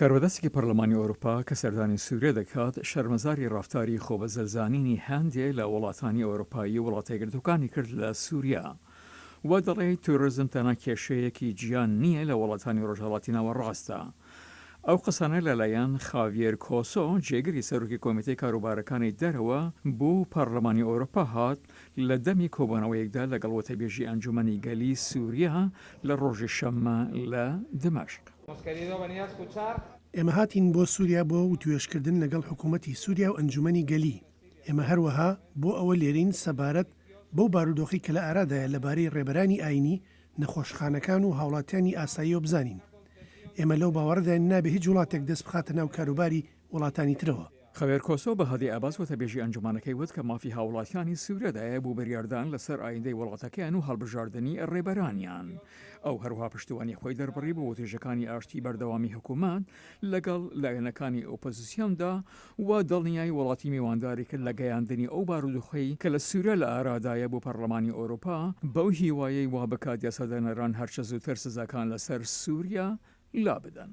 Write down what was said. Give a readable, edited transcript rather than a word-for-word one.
کاربەدەستێکی پەرلەمانی ئەوروپا کە سەردانی سوریا دەکات، شەرمەزاری ڕەفتاری خۆبەزلزانینی هەندێ لە وڵاتانی ئەوروپایی و وڵاتەیەکگرتووکانی کرد لە سوریا و دەڵێ تیرۆرزم تەنها کێشەیەکی جیا نییە لە وڵاتانی ڕۆژهەڵاتی ناوەڕاستدا. ئەو قسانە لەلایەن خاڤیێر کۆسۆ، جێگری سەرۆکی کۆمیتەی کاروبارەکانی دەرەوە بۆ پەرلەمانی ئەوروپا هات لە دەمی کۆبوونەوەیەکدا لەگەڵ وتەبێژی ئەنجومەنی گەلی سوریا لە ڕۆژی شەممە لە دمەشق. ئێمە هاتین بۆ سووریا بۆ وتوێژکردن لەگەڵ حکوومەتی سووریا و ئەنجوومەنی گەلی. ئێمە هەروەها بۆ ئەوە لێرەین سەبارەت بەو بارودۆخەی کە لە ئارادایە لەبارەی ڕێبەرانی ئایینی، نەخۆشخانەکان و هاوڵاتیانی ئاساییەوە بزانین. ئێمە لەو باوەڕەداین نابێ هیچ وڵاتێک دەست بخاتە ناو کاروباری وڵاتانی ترەوە. خەوێر کۆسۆ بە هادی عەباس وتەبێژی ئەنجومەنەکەی وت کە مافی هاوڵاتیانی سوریادایە بۆ بریاردان لەسەر ئایندەی وڵاتەکەیان و هەڵبژاردنی ڕێبەرانیان. ئەو هەروەها پشتیوانی خۆی دەربڕی بۆ وتێژەکانی ئاشتی بەردەوامی حکومەت لەگەڵ لایەنەکانی ئۆپۆزسیۆندا و دڵنیای وڵاتی میوانداری کرد لە گەیاندنی ئەو بارودۆخەی کە لە سوریا لە ئارادایە بۆ پەرلەمانی ئەوروپا بەو هیوایەی وا بکات یاسادانەران هەرچە زووتر سزاکان لەسەر سوریا لابدەن.